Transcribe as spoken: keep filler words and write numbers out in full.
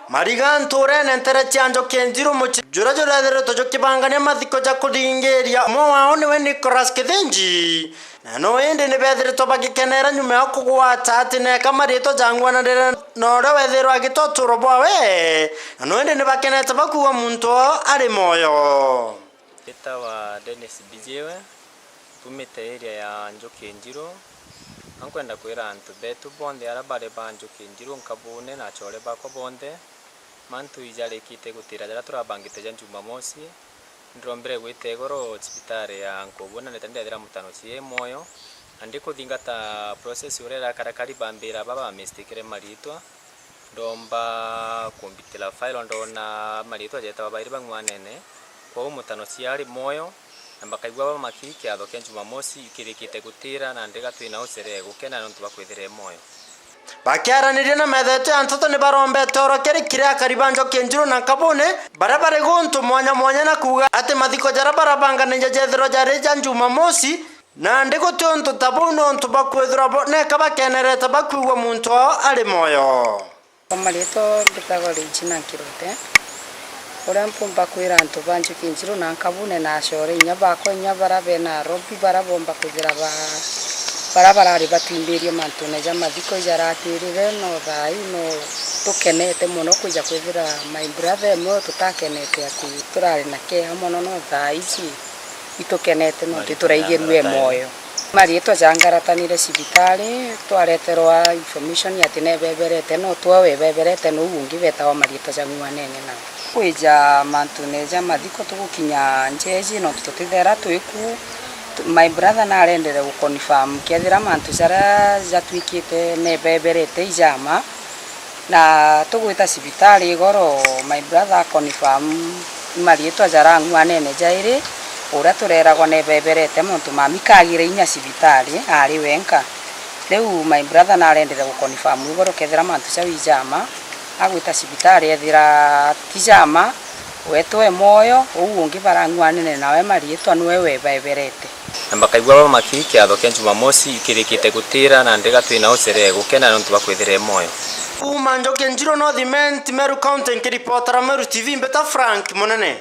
Mariga ntuurene ntere cia Njuki Njiru, mucii juria jureethiritwe jukibangania mathiko ja kuthingiiria umwe wao niwe Nicholas Kithinji, na no indi ni beethiritwe bagikeneera nyuma ya kugwata ati neka mariitwa jang'uananire na uria weethirwa agita utuuro bwawe, na no indi ni bakenete bakuuga muntu oo ari mwoyo. Mbitawa Dennis Bijiwe, mpumite area ya Njuki Njiru. Na nkwenda kwira antu beetu bonthe aria bari ba Njuki Njiru, Nkabune na acoore baakwa bonthe, mantu ijarikite gutiira jaria turabangite ja Jumamosi, ndirombire gwita igoro cibitari ya Nkobue na ndeta ndethira mutano cie mwoyo, na ndikuthingata process uria irakara kari bambira baba bamistikire mariitwa. Ndomba kumbitira file, ndona mariitwa jeeta babairi bang'uanene. Kwou mutano ciari mwoyo, na bakaigua bamaki kiatho kia Jumamosi ikirikite gutiira, na ndiga twina ucere gukena nontu bwa kwithira e mwoyo. Bakiaraniria na methetwe ya ntoto ni barombete orokeri kiri akari ba Njuki Njiru na Nkabune, baria bari guntu mwanya mwanya, na kuuga ati mathiko jaria barabanganija jeethirwa jari ja Jumamosi, nandi guti untu ta buu nontu bwa kwithirwa bo neka bakenerete bakwigua muntu wao ari mwoyo. Kwa mariitwa mbitagwa Regina Nkirote. Uria mpumba kwira antu ba Njuki Njiru na Nkabune na acoore inya baakwa inya baria be Nairobi, baria boomba kwithira ba-, baria barari batwimbirie mantune ja mathiko ijaratirire, no thaa ii no tukenete mono kwija kwithira my brother e mwoyo. Tutakenete ati turari na keha mono, no thaa iji itukenete nontu turaigirue mwoyo. Mariitwa jangaratanire cibitari, twareterwa information ati nebeberete, no twe webeberete, nou ungi betawa mariitwa jang'uanene nao. Kwija mantune ja mathiko tugukinya njeeji, nontu tutithera twi ku. Tu-, my brother narendere guconfirm kethira mantu jaria jatwikite nebeberete ijama. Na tugwita cibitari igoro, my brother aconfirm mariitwa jarang'uanene jairi, uria tureragwa nebeberete, muntu mami kagire inya cibitari ari wenka. Riu my brother narendere guconfirm igoro kethira mantu jau ijama, agwita cibitari ethira ti jama, wetu e mwoyo, uu ungi barang'uanene nawe mariitwa niwe webeberete. Na bakaigua bamaki kiatho kia Jumamosi ikirikite gutiira, na ndiga twina ucere gukena nontu bwa kwithira e mwoyo. Kuuma Njuki Njiru North Imenti, Meru County, nkiripotera Meru T V, mbita Frank Munene.